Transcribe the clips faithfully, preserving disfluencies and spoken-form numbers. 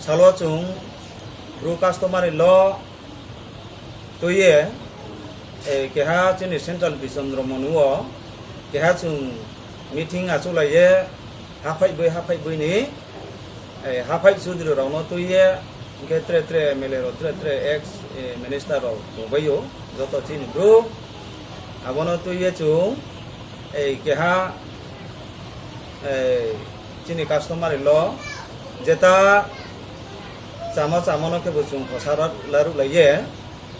Salo chwng Bru customary law twiwi, eh, keha chini central Bisondro Monu o keha chwng meeting achuk laiwi haphai bui haphai bui ni, eh, haphai Chaudhary rokno twiwi, hwnkhe tre tre M L A rok, tre tre ex, eh, minister rok tongbaio, joto chini Bru. Abono twiwi chwng, eh, keha, eh, chini customary law, jeta chama chamano khe bo chwng khosa rok laruk laiwi,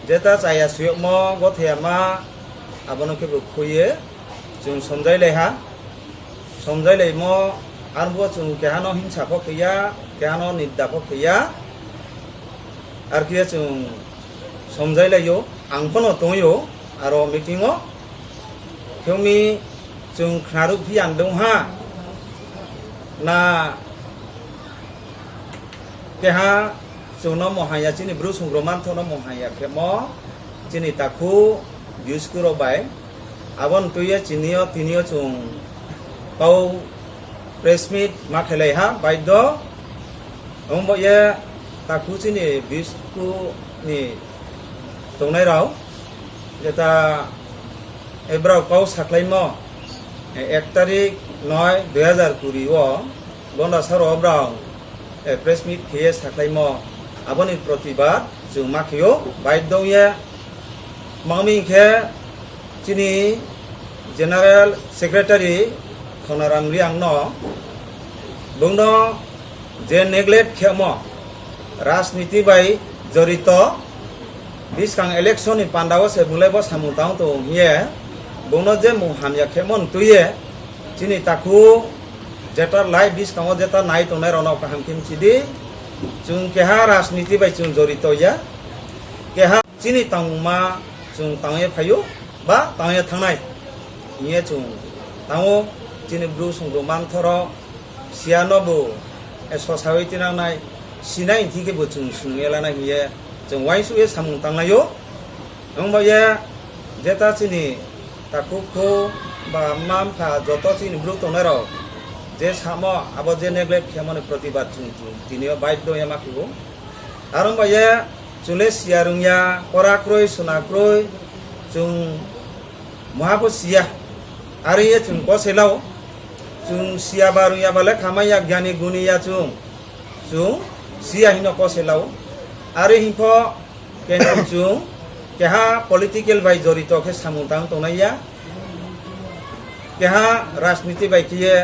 jeta chaya suyokmo gothayama abono khe bo khuiwi chwng somjai laiha, somjai laimo, arbo chwng kehano himsa pho khiya, kehano nidda pho khiya, arkhe chwng somjai laio, ang phano tongio aro meeting o, khe wngmi chwng khnaruk phi ang dong ha na keha chwngno mohanya chini Bru songro manthono mohanya khemo chini takhu Bisku rok bai. Aboni twiwi chini o tini o chwng kau press meet ma khelai ha baidho. Wngbo ye takhu chini Bisku ni tongnai rok jeta, eh, brao kau saklaimo, eh, ek tarik noi dui hazar kuri o Gonda saro brao, eh, press meet khiye saklaimo, aboni protibad chwng ma khio, baidho ye. Mangmi khe chini General Secretary Khonaram Riang no, bungno je neglect khemo, rajniti bai jorito, biskang election ni panda o se bung le bo samung tang tongo hiye, bungno je mung hamya khemo twiwi, chini takhu jeta lai biskango jeta nai tongnai rokno kaham khe mchidi, chwng keha rajniti bai chwng jorito ya, keha chini tangmungma chwng tangwi phaio ba tangwi thangnai hiye chwng tango, chini Bru songro manthoro siya no bo, eh, sosawi tinangnai, sinai hwnkhe bo chwng swngwi lana hiye chwng uansukhe samung tanglaio. Wngba ye jeta chini takhuk khu ba mma mpha joto chini Bru tongnai rok je samo abo je neglect khemani protibad chwng, chwng tini o baidho ya ma khibo. Aro wngba ye chwng le siya rwngya, kora kwrwi, suna kwrwi, chwng muha bo siya. Are ye chwng kose lao, chwng siya ba rwngya ba le khamai ya, gyani guni ya chwng, chwng siya hino kose lao. Are hinkho Khe chwng keha political bai jorito khe samung tang tongnai ya, keha rajniti bai khe ye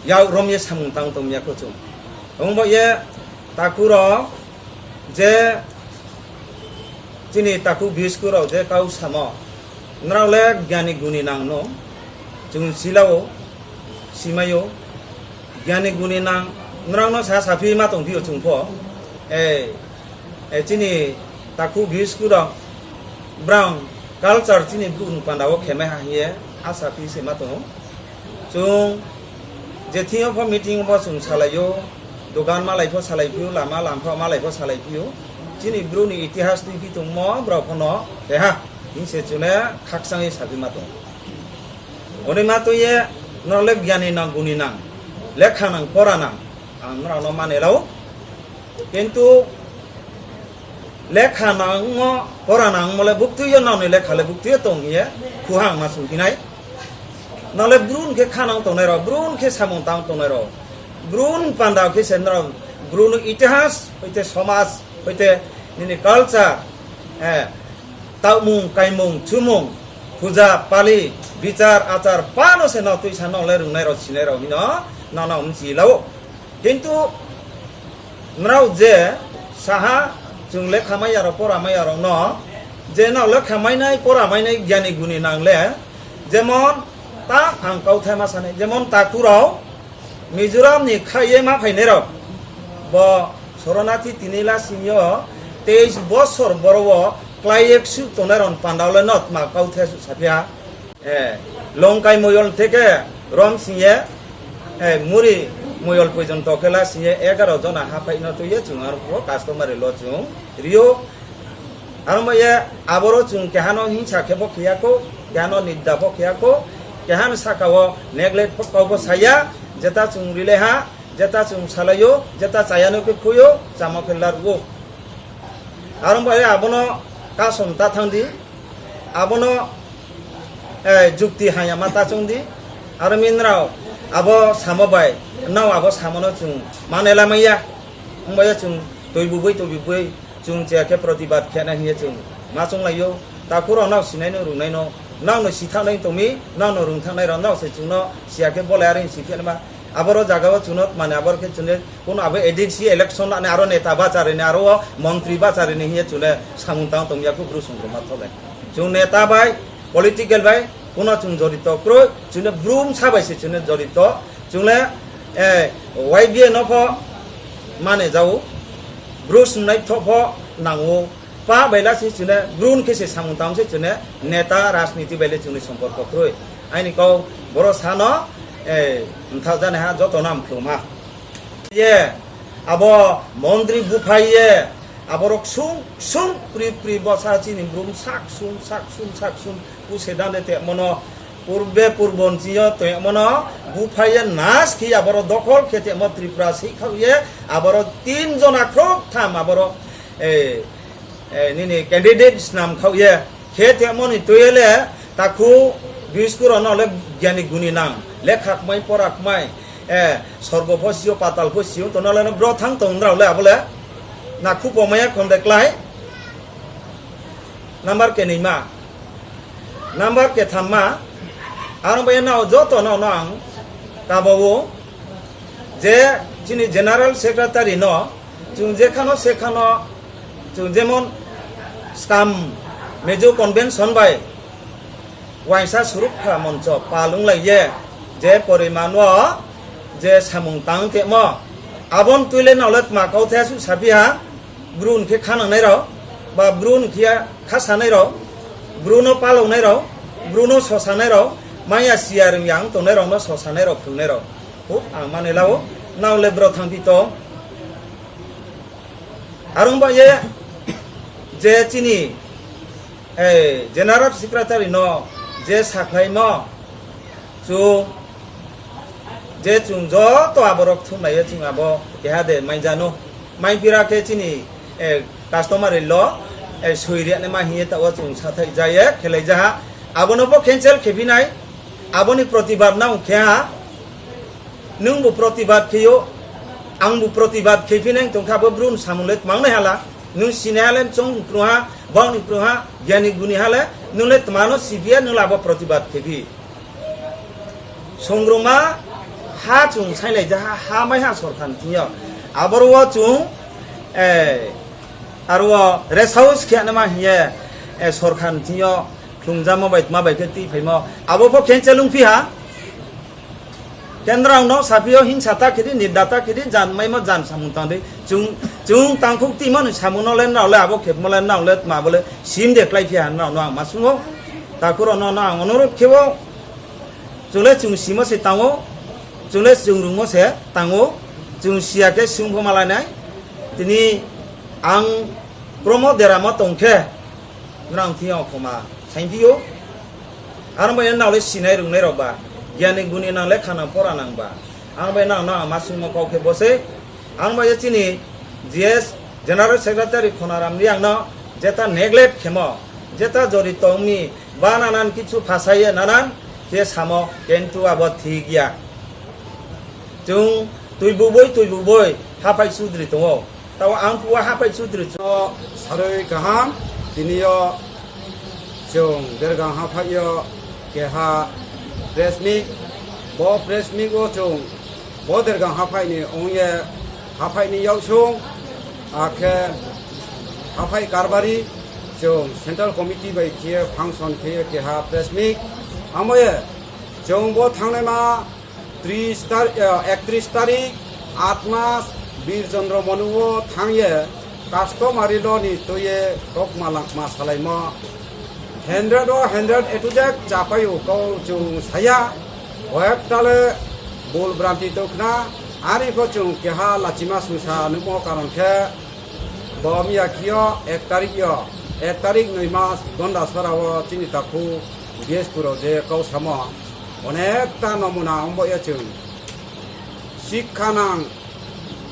yak romye samung tang tongya kho chwng. Wngbo ye takhu rok je chini takhu bisku rok je kau samo, nrao le gyani guni nang no, chwng silao, simaio. Gyani guni nang, nrangno sa saphi ma tongphio chwngpho. Eh, eh, chini takhu bisku rok, brown culture chini bru ni panda o khemai ha hiye, a saphi se ma tongo. Chwng je thing pho meeting bo chwng salaio, dogan malai pho salai phio, lama lam pho malai pho salai phio. Chini bru ni itihas twi phi tongmo, brao phono keha, hingse chune khakchangwi saphi ma tongo. Hwnwi ma twi ye norok le gyani nang, guni nang, lekha nang, pora nang, ang norokno mane lao. Kintu lekha nangmo, pora nangmo le buktwi yo, nokni lekha le buktwi yo tong hiye, khuha ang ma sung phinai. Nole brun khe kha nang tongnai rok, brun khe samung tang tongnai rok, brun panda khe se norok, brun itihas, hoite somaj, hoite nini culture, eh, Taumung, kaimung, chumung, puja, pali, bichar, achar, pano se no twi sa no le rwngnai rok, sinai rok hino, no no mchi lao. Kintu nrao je saha chwng lekha maya rok, pora maya rok no, je no lekha mainai, pora mainai, gyani guni nang le, jemon ta ang kauthai ma sanai, jemon takhurao, Mizoram ni kha ye ma phainai rok, bo Soronathi tini la singyo teis bosor boro o klai ek su tongnai rok panda le not ma kau the su sapya. Eh, Longkai moyol theke rom singye, eh, muri moyol poijon to khe la singye egaro jona ha phai no twi ye chwng aro customary law chwng rio. Aro ma ye aboro chwng kehano hingsa khe bo khiya kho, kehano nidda bo khiya kho, kehano saka o neglect bo kau bo saya, jeta chwng rile ha, Jeta chwng salaio, jeta chayano khe khuyo, chama khe larwo. Aro bai abono kasom ta thangdi, abono, eh, jukti haya ma ta chwngdi, aro minrao abo samo bai, nao abo samono chwng mane lamaya, wngbayo chwng twi bubui twi bubui chwng chiya khe protibad khena hiye chwng ma chwnglaio, takhuro nao sinaino rungnaino, naono sithanai tongmi, naono rungthanai rok nao se chwngno siya khe bolai ari si khe ma. Aboro jagao chwngno mane abor khe chwngno kuno abo A D C election ani aro neta bacharini aro o montri bacharini hiye chwngno samung tang tongya khe bru songro ma thole. Chwng neta bai, political bai, kuno chwng jorito kroi, chwngno brum sa bai se chwngno jorito, chwngno, eh, Y B A no pho mane jao, bru swngnai pho pho nango, pa baila se chwngno, brum khe se samung tang se chwngno, neta rajniti baile chwngni somporko kroi. Aini kau boro sano, eh, mtha jani ha joto nam khluma. Ye, abo montri buphai ye, aborok sung sung pri pri bosa chini brum sak sung sak sung sak sung puse dande te mono purbe purbon chiyo te mono buphai ye nas khi aboro dokhol khe te mo Tripura si khau ye aboro tin jona khrok tham aboro, eh, eh, nini candidate snam khau ye. Khe te moni toyele takhu biskur ono le gyani guni nang. Lekha kmai pora kmai. Eh, sorgo pho sio patal pho sio to nole no bro thang tong rao le abole. Na khu pomaya khonde klai. Number ke nima. Number ke thamma. Aro bai na joto no no ang kabawo. Je chini General Secretary no, chwng jekhano sekhano, chwng jemon skam Mizo Convention bai waisa surukha moncho palung lai ye, je poriman o je samung tang temo, abon tuile nole tma kau the su sabiha. Bru hwn khe kha nangnai rok, ba bru hwn khe kha sanai rok, bru no paloknai rok, bru no sosanai rok, maya siya rwngya wng tongnai rok no sosanai rok, phungnai rok. Huk ang manwi lao, nao le bro thang pi to. Arong ba ye je chini, eh, General Secretary no je sakhlai no, chwng je chwng joto aborok thumlaiyo chwng abo keha de mainjano. Maipira khe chini, eh, customary law, eh, soi riyani ma hiye ta o chwng sathai jaye khelai jaha. Abono bo cancel khepinai, aboni protibad nang khe ha. Nwng bo protibad kheyo, ang bo protibad khepinai tongkha bo brun samung le tmangnai hala. Nwng sinai halen chong kruha, bang kruha, gyani guni hale, nwng le tmano sibiya nwng labo protibad khebi. Songroma ha chwng sailai jaha, ha mai ha sorkar ni thingyo. Aboro o chwng, eh, aro o rest house khe anama hiye, eh, sorkar ni thingyo khwngjamo bai tma bai khe twi phaimo. Abo pho khe chelung phi ha. Kendra no sapio hingsa ta khidi, nidda ta khidi, jan maimo jan samung tangdi. Chwng, chwng tangkhuk twi mani samung no len rao le abo khepmo len rao le tma bo le sim de klai phi ha no, no ang ma sungo. Takuro no, no ang onurut khebo. Chwle chwng simo se tango, chwle chwng rungmo se tango, chwng siya khe sungpho malainai. Tini ang promo deramo tongkhe, nang thio khoma sainphio. Ang bai nang le sinai rwngnai rok ba, gyani guni nang le khana pora nang ba. Ang bai nang no ama sungmo kok khe bose. Ang bai chini G S General Secretary Khonaram Riang no jeta neglect khemo, jeta jori tongmi ba nanan kichu phasaye nanan khe samo, kintu abo thik ya. Chwng twi bubui twi bubui haphai sudri tongo. Tao ang phuwa haphai sudri chwng. Saroi kaham, tini yo chwng Dergang haphai yo keha press meet. Bo press meet o chwng bo Dergang haphai ni ong ye haphai ni yaksung akhe haphai karbari chwng Central Committee bai khe function khe keha press meet. Amo ye chwng bo thangnai ma tris tar-, eh, ektris tarik, aat mas, Bir Chandra Manu o thang ye customary law ni twi ye kokma langma salaimo. Hundred o hundred A to Z chapai o kau chwng saya, hoyek tale bul branti tokna, ari pho chwng keha lachima sungsa nukmo karon khe, bo miya khe o ek tarik yo, ek tarik nwi mas Gondasora o chini takhu Dispur o je kau samo, onek ta nomuna ongbo ya chwng. Sikha nang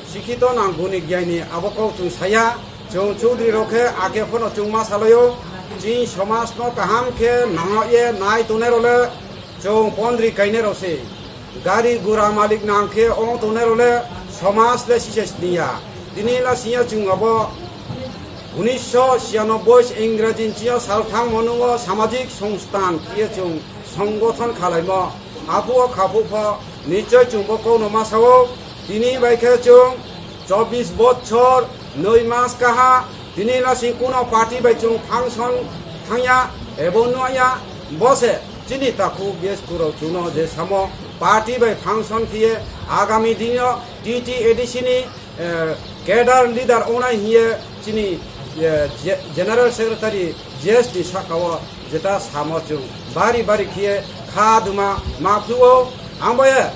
Sikhito nang guni gyani abo kok chwng saya, chwng Chaudhary rok khe ake phano chwng ma salaio, chini somaj no kaham khe nangno ye nai tongnai role chwng pondri kainai rok se. Gari gura malik nang khe ong tongnai role somaj le sise sniya. Tini la siya chwng abo unisho siyanoboi Ingraji ni chiyo salthang monugo samajik songstan kiye chwng songgothon khalaimo. Apuo khapuo pho nichoi chwngbo kokno ma sao. Tini bai khe chwng chobbish bochor, noi mas kaha, tini no sing kuno party bai chwng function thangya, ebo nuya, bose chini takhu bes kurok chwngno je samo party bai function khiye agami dino T T A D C ni, eh, cadre leader onai hiye chini, eh, je-, General Secretary J S ni sakao jeta samo chwng bari bari khiye kha duma ma phluo. Amboye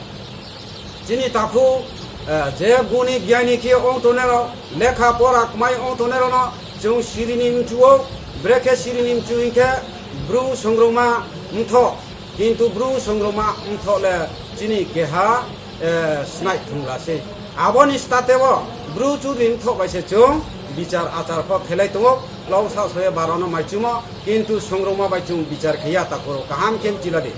chini takhu, eh, je guni gyani khiye ong tonero, lekha pora kmai ong tonero no chwng sirini mchuo, brekhe sirini mchu hinkhe bru songroma mtho. Kintu bru songroma mtho le chini keha, eh, snai thungla se. Aboni stateo bru chudri mtho bai se chwng bichar achar kho khelai tongo. Loksa soye barono maichumo, kintu songroma bai chwng bichar khiya takuro kaham khe mchila di.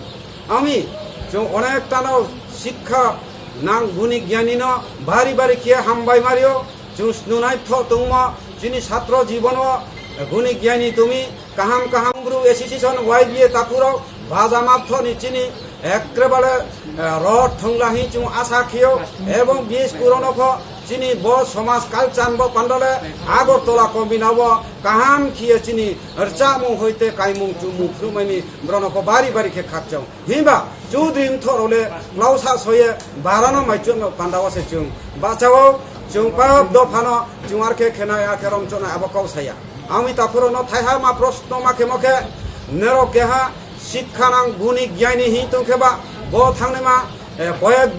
Ami chwng onek tano sikha nang guni gyani no bari bari khiya hambai mario. Chwng snunai tho tongmo chini satro jibono guni gyani tumi kaham kaham bru association Y B A takurok baja map thoni chini ekrebale, eh, rot thongla hi chwng asa khio ebong bis kurono pho chini bo somaj kalchan bo pandale Agartala kombina bo kaham khiye chini rchamung hoite kaimung chumung phrumani brono pho bari bari khe khakchang. Himba Chaudhary mtho role klausa soye barano maichwng no pandao se chwng bachao chwng pa dophano chwng ar khe khenai a khe romchonai abo kok saya. Ami takhuro no thaiha ma proshno ma khe mo khe nero keha sikha nang guni gyani hi tong khe ba bo thangnai ma, eh, koyek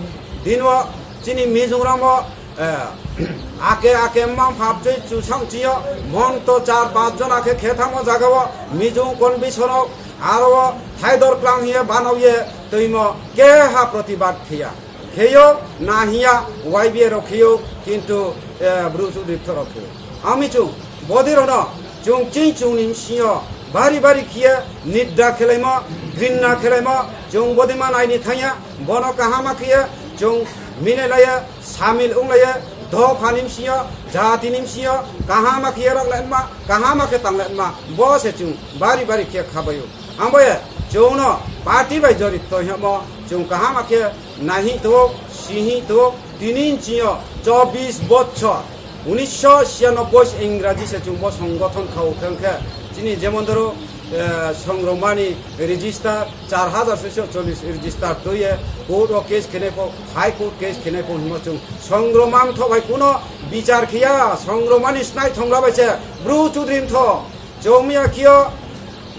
dino chini Mizoram o, eh, ake ake mang phap chwi chusang chiyo mon to char panch jon ake khethamo jagao Mizo convention o aro thaidor klang hiye banao ye twimo keha protibad khiya. Kheyo na hiya Y B A rok kheyo, kintu, eh, bru chudri thorok kheyo. Ami chwng bodi rono chwng ching chwng ni singo bari bari khiye nidda khelaimo, grinna khelaimo, chwng bodi ma naini thangya, bono kahama khiye chwng mile laye, samil ung laye, dopha ni singo, jati ni singo, kahama khiye rok laima, kahama khe tang laima, bo se chwng bari bari khiye khabayo. Amboye chwngno party bai jorito hemo chwng kaham khe nahi to, sihi to, tini chio chobbish bochor, unisho siyanoboi Ingraji se chwngbo songgothon khao thangkhe chini jemon doro, eh, songromani register char hajar soiso chollish register toye court o case khenai pho, High Court case khenai pho himo chwng songromam tho bai kuno bichar khiya, songromani snai thongla bai se bru chudri tho. Chwngmia khiyo,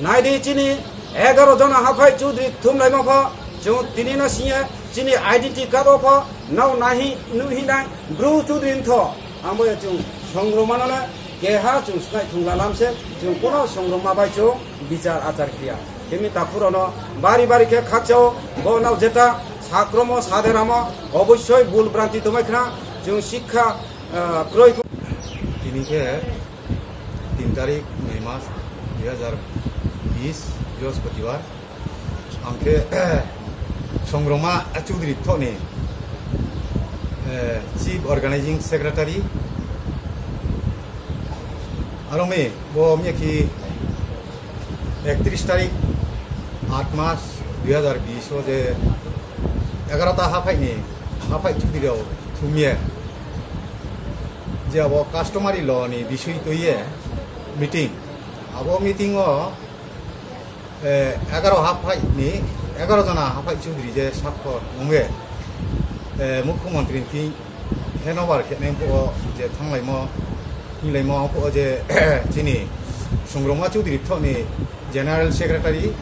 naidi chini egaro jona haphai chudri thumlaima pho, chwng tini no siye chini identity card o pho, nao nahi nuhi nai bru chudri tho. Ambo ya chwng songroma no le keha chwng snai thungla lamse, chwng kono songroma bai chwng bichar achar khiya. Tini takhuro no bari bari khe khakchao, bo nao jeta sakromo saderamo obossoi bul branti tomai khna, chwng sikha, ah, kroi. Tini khe tin tarik, nai mas, dui hajar bis, Brihospatibar. Ang khe Songroma Chudri Thokni, eh, Chief Organizing Secretary. Aro mi bo miyakhi ektris tarik, aat mas, dui hajar bis o je egarota haphaini, haphai Chudri rao thumye. Je abo customary law ni bisoi twiye meeting. Abo meeting o, eh, egaro haphai ni, egaro jona haphai chudri je sakhor wngwe, eh, mukhyamantri ni thing handover khenai bo je thanglaimo, hinlaimo bo je chini Songroma Chudri Thokni General Secretary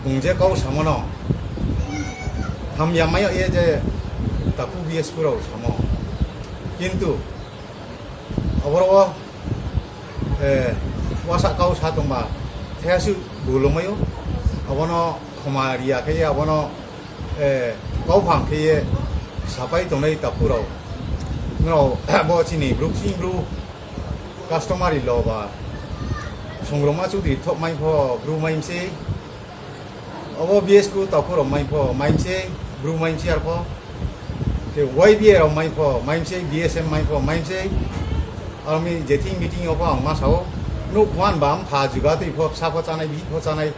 bung je kau samono hamya maya ye je taku B S P rao samo. Kintu aboro o, eh, wasa kau sa tongma thesu bulumayo abono khoma riya khe abono, eh, kau phang khe sapai tongnai taku rao. Norok bo chini bru chini bru customary law ba Songroma Chudri thok mai pho bru mai mse. Obo B S Q takhurok mai pho mai mse, bru mai mse arpho. Ke Y B A rok mai pho mai mse, B S M mai pho mai mse. Armi jething meeting o pho ang ma sao. Nuk khuan bam kha juga twi pho sa pho chanai bi pho chanai.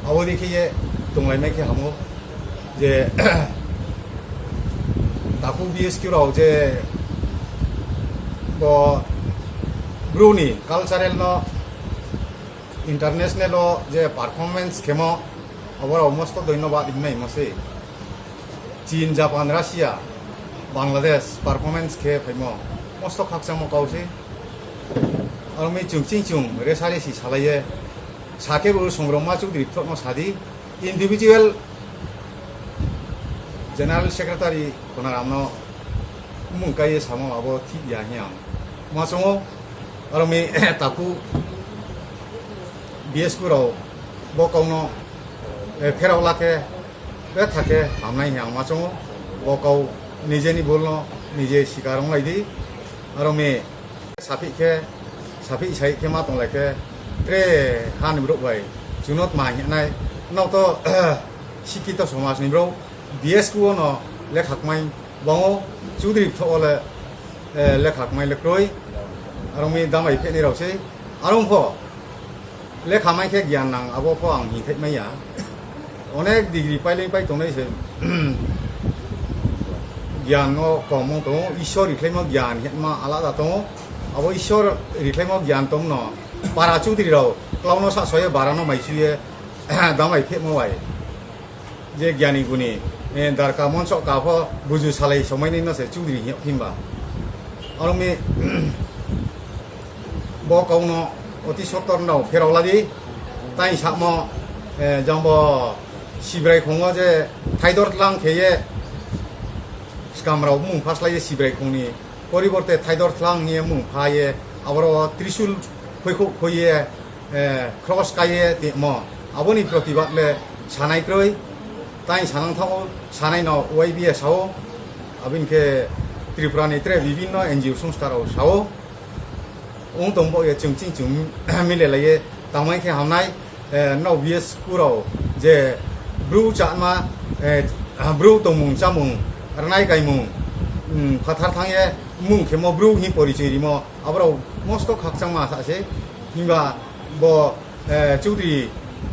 Abo dikhe ye tonglai mai khe hamo je takhu B S Q rok je bo bru ni cultural no international o je performance khemo, oborok mosto doino bad hinmai mo se. Chin, Japan, Russia, Bangladesh performance khe phaimo mosto khakchangmo kau se. Armi chwng ching chwng resa resi salaiye, sakhe bo Songroma Chudri thokno sadi, individual general secretary Khonaramno mung kaiye samo abo thik ya hiya ang ma chongo. Aro mi takhu B S Q rok bo kauno, eh, pherok lakhe be thake hamnai hiya ang ma chongo. Bo kau nijeni bulno nije sikar wng lai di. Aro mi Saphik khe, saphik sai khe ma tong lai khe, tre hani borok bai chwngno tma hinai. Nok to sikito somaj ni borok B S Q o no lekha kmai bango, Chudri pho ole, eh, lekha kmai le kroi. Arong mi damai pheni rok sei. Arong pho lekha mai khe gyan nang abo pho ang hinthai maya. Onek degree paileng pai tongnai se gyan no kom wng tongo, Ishwar rikhlaimo gyan hinma alada tongo. Abo Ishwar rikhlaimo gyan tongno para chudri rok klauno sa soye barano mai suye damai phemo bai. Je gyani guni, eh, darka monso ka pho buju salai somaini no se chudri himba. Aro mi bo kauno oti sottor no pherok ladi. Tai sakmo, eh, jangbo Sibrai khungo je thaidor tlang kheye swkam rok mung phaslai ye Sibrai khungni poriborte thaidor tlang hiye mung phaye aboro trisul khuikhuk khuiye, eh, cross kaiye timo. Aboni protibad le sanai kroi, tai sanang thango, sanai no Y B A sao, abini khe Tripura ni tre bibinno N G O songstha rok sao. Wng tong bo ye chwng ching chwng mile lai ye tangmai khe hamnai, eh, no B S Q rok je bru chama, eh, bru tongmung chamung rwnai kaimung, mm, phathar thang ye mung khemo bru hi porichoi rimo aborok mosto khakchangma sa se himba bo, eh, Chudri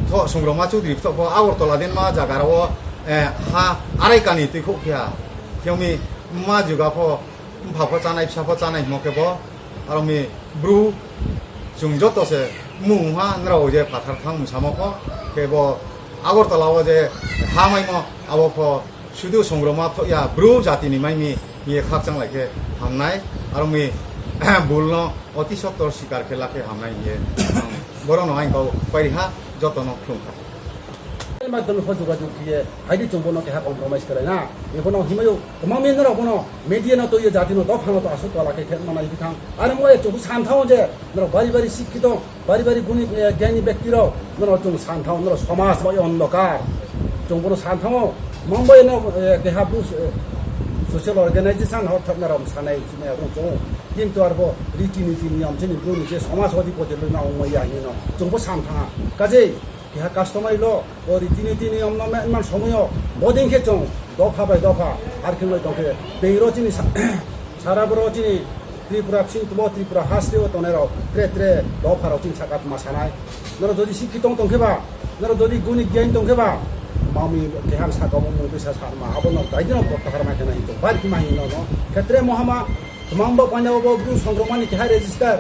tho Songroma Chudri tho pho Agartala den ma jaga ro, eh, ha arai kani twi khok kha. Khemi ma juga pho mpha pho chanai, bsa pho chanai himo khe bo, aro mi bru chwng joto se mung ha nrao je pathar thang msamo pho, khe bo Agartala o je ha maimo abo pho sudu Songroma pho ya bru jati ni mai mi ye khakchang lai khe hamnai, aro mi bul no oti sottor sikar khe lakhe hamnai ye borok no ain kau pai ha joto no khulum kha. Maidon pho jogajog khe hai di chwng bono keha compromise khlai na. Ebono himai o kwbangma norok bono media no twi jati no dopha no to aswk tola khe khe manai bithang. Aro mo e chwng san thang je norok bari bari sikkito, bari bari guni, eh, gyani bekti rok norok chwng san thang norok somaj bai ondokar. Chwng bono san thang o Mumbai no, eh, keha bu, eh, social organization hor thok norok sanai sinai abo chwng. Kintu arbo riti niti niyam chini bru ni je somaj odi poti loi na ongmai ya hino chwng bo san thang. Kaje Keha customary law, o riti niti niyom no man, man somoyo, bodin khe chwng dopha bai dopha, ar khe noi tong khe, tei ro chini sa-, sara boro chini Tripura bising tubo Tripura haste o tongnai rok, tre tre dopha rok chini saka tma sanai. Noro jodi sikhi tong tong khe ba, noro jodi guni gyan tong khe ba, mami kehan saka mung mung twi sa sa ma, abo no dai dino bokta har ma khe nai to, bar ki ma hi no no, khetre mohama, Tmang bo panda bo bru songkrokmani keha register.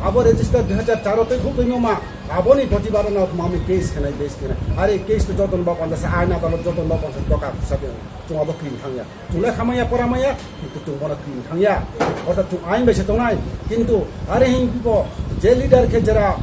Abo register dui hajar char o twi khuk twi ma. Aboni protibad no tmang mi case khenai, case khenai. Are case to joton ba panda sa aina adalot joton ba panda doka sa de. Chung abo kring thang ya. Chung le khamaya pora maya, kintu chung bono kring thang ya. Orthat chung ain bai se tongnai. Kintu are hin bibo je leader khe jera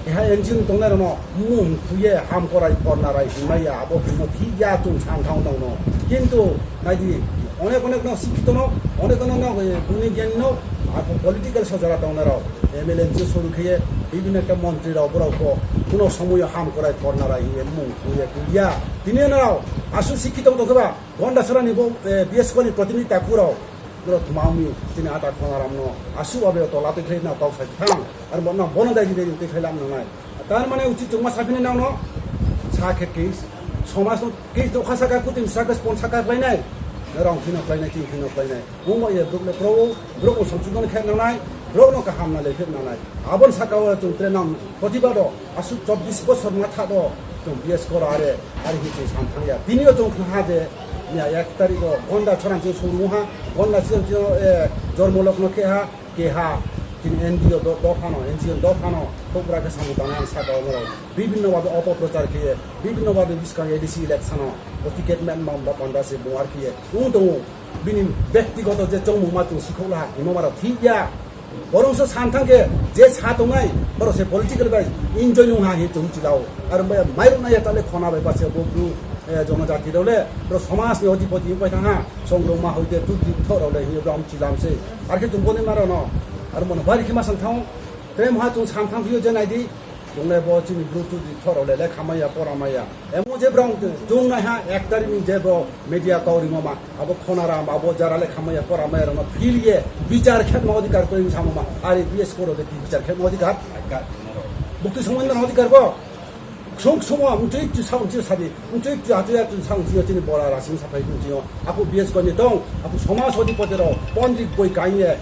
Keha N G O ni tongnai rokno mung khuye ham korai porna rai hwnmaya abo hwnmo thik ya chwng san thang tongno. Kintu naidi onek onek no sikhi tono, onek onek no, eh, guni gyan no, ako political sojara tongnai rok M L A N G O soru khaye bibhinno ekta montri rok borok bo kuno somoyo ham korai porna rai hwnye mung khuye kuya. Tini no aswk sikhi tong tong khe ba Gondasarani bo, eh, B S K ni protinidhi Thakur rok Ro thumami chini ata khongaramno asuk abe tola twi khlai na kok sai thang. Ar bono, bono dai dai twi khlai lam nangnai. Tar mane uchi chungma sapini nangno sa khe case. Somajno case dokha saka kutim saka spon saka khlainai. Rong thino khlainai, tin thino khlainai. Wngma ye brok le pro, brok no samsung khe nangnai, brok no kaham na le khe nangnai. Abon saka o chung tre nang protibado asuk chobbish bosor matha do chung B S kora are, ari hi chung san thangya. Tini o chung kha je, miya ek tarik o gonda chorang je suru ha, gonda chirang chirang, eh, jormo lokno khe ha, ke ha, tin N G O do, do phano, N G O do phano, tokbra khe samu tana ang saka o norok. Bibhinno bhabe opoprochar khe, bibhinno bhabe biskang A D C election o, o ticket man ma ba panda se buar khe, ung tongo, bini bektigoto je chongmung ma chung sikhok la, imo maro thik ya. Borongso san thangkhe je sa tongnai, borok se political bai enjoy nung ha hi chung chilao. Ar bai mairok nai tale khona bai base bo bru, eh, jonojati rok le, bro somaj ni odhipoti bai thang ha, songroma hoite tu di thok rok le hi bro am chilam se. Ar khe chung boni maro no, ar mono bari khe ma san thang, prem ha chung san thang phiyo je nai di, chung le bo chini bru tu di thok rok le le khamaya pora maya. Emo je bro chung nai ha ek tarik ni je bro media kau rimo ma. Abo khonaram, abo jara le khamaya, poramaya rokno phil ye bichar khetma odhikar twi samoma. Ari B S koro de bichar khetma odhikar. Bukti songmani odhikar bo. Sung sumo, mtui tu sa, mtui sadi, mtui tu atu ya tu sa, mtui chini bora rasing sapai tu chini. Aku B S koni tong, aku somaj odhipoti rok, pondrik boi kanye,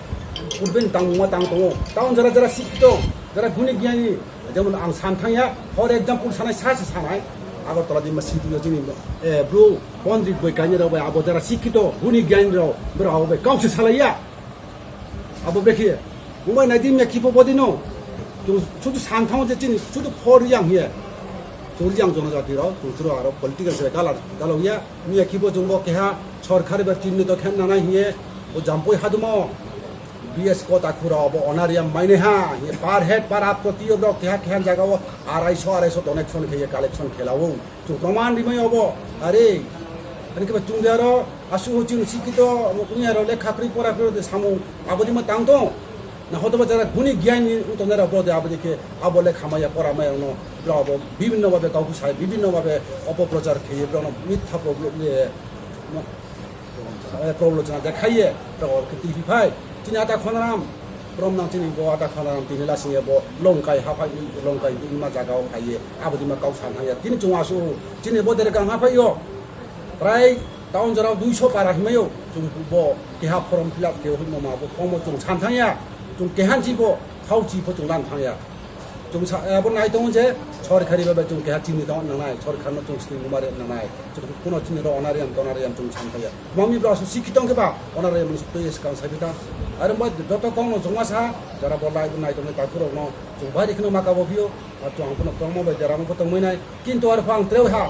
kurben tangma tang tongo. Taun jara jara sikto, jara guni gyani, jemon ang san thangya, for example sanai sa se sanai. Agartala di ma city o chini, eh, bro, pondrik boi kanye rok bai abo jara sikito, guni gyani rok, bro abo bai kau se salaiya. Abo bekhe, umai nai di me kipo bodi no. Tu sudu san thang je chini, sudu for yang ye. Tu yang jonojati rok, tu tro aro political se galar, galo ya. Miya kibo jungbo keha sorkari ba tinni to khen nanai hiye, o jampoi hadumo. B S kota khura obo onariam maine ha, hiye per head per aproti obo keha keha jaga o arai so, arai so donation kheye, collection khelao. Chung proman rimai obo, are, ani keba chung de aro, asu ho chini sikito, mo kunya ro lekha kri pora kri de samung, abodi ma tang tong. Na hotoba jara guni gyan ni utonera bro de abodi ke, abo le khamaya pora maya no, bro abo bibhinno bhabe kauku sai, bibhinno bhabe opoprochar kheye, bro no mitha problem ye, no, eh, problem jana dekhaiye, bro ke T V phai, chini ata khonaram, bro nang chini bo ata khonaram, tini la singe bo longkai haphai, longkai ima jaga o khaiye, abodi ma kau san haya, tini chung asu, chini bo dere kang haphai yo, prai Town jora duiso para himai o, chung bo keha form fill up khe hwnwi mama bo form o chung san thangya, chung kehan chi bo khau chi pho chung lan thangya. Chung sa, abo nai tongo je sorkari bhabe chung keha chini tong nangnai, sorkar no chung sini gumare nangnai. Chung kuno chini ro onariam tonariam chung san thangya. Mami bro asu sikhi tong khe ba onariam ni twi skang sai bita. Are mo joto kong no jongma sa jara bo lai nai tong ta kuro no chung bai khno maka bo bio. Ar chung ang kuno tongma bai jara mo tong mai nai. Kintu ar phang treo ha.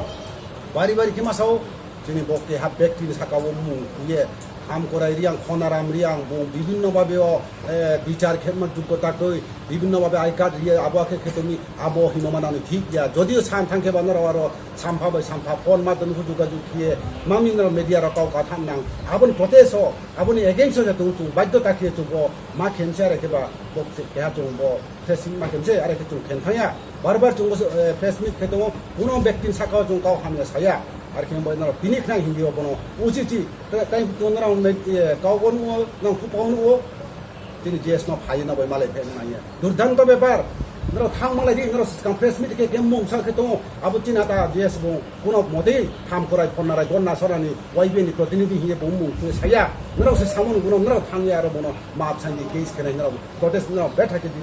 Bari bari khe ma sao. Chini bo keha bekti ni saka o mung ye, Hamkorai Riang, Khonaram Riang, bo bibhinno bhabe o, eh, bichar khema juggo ta twi, bibhinno bhabe I card ye abo khe khe tumi abo hino manani thik ya. Jodio san thang khe ba norok aro sampha bai sampha phone madhyam khe jugajug khiye, mami norok media rok kau kathan nang. Aboni protest o, aboni against o je tung tung baidhyo ta khiye chung bo ma khense are khe ba bo keha chung bo facing ma khense are khe chung khen thang ya. Bar bar chwng, eh, press meet khe tongo, kuno bektin saka o chwng kau hamya saya. Ar khe bai norok tini khnai hindi o bono uchi chi, tai, tai chwng norok, eh, kau o nugo, nang khupo o nugo, tini J S no phai na bai malai phai manya. Durdanto bepar, norok thang malai di, norok swkang press meet khe, khe mung sa khe tongo, abo chini ata J S bo kuno motwi tham korai phonna rai gonna sorani Y B ni protinidhi hiye bo mung khe saya. Norok se samung kuno norok thang ya aro bono map sandi case khe nai norok protest norok betha khe di.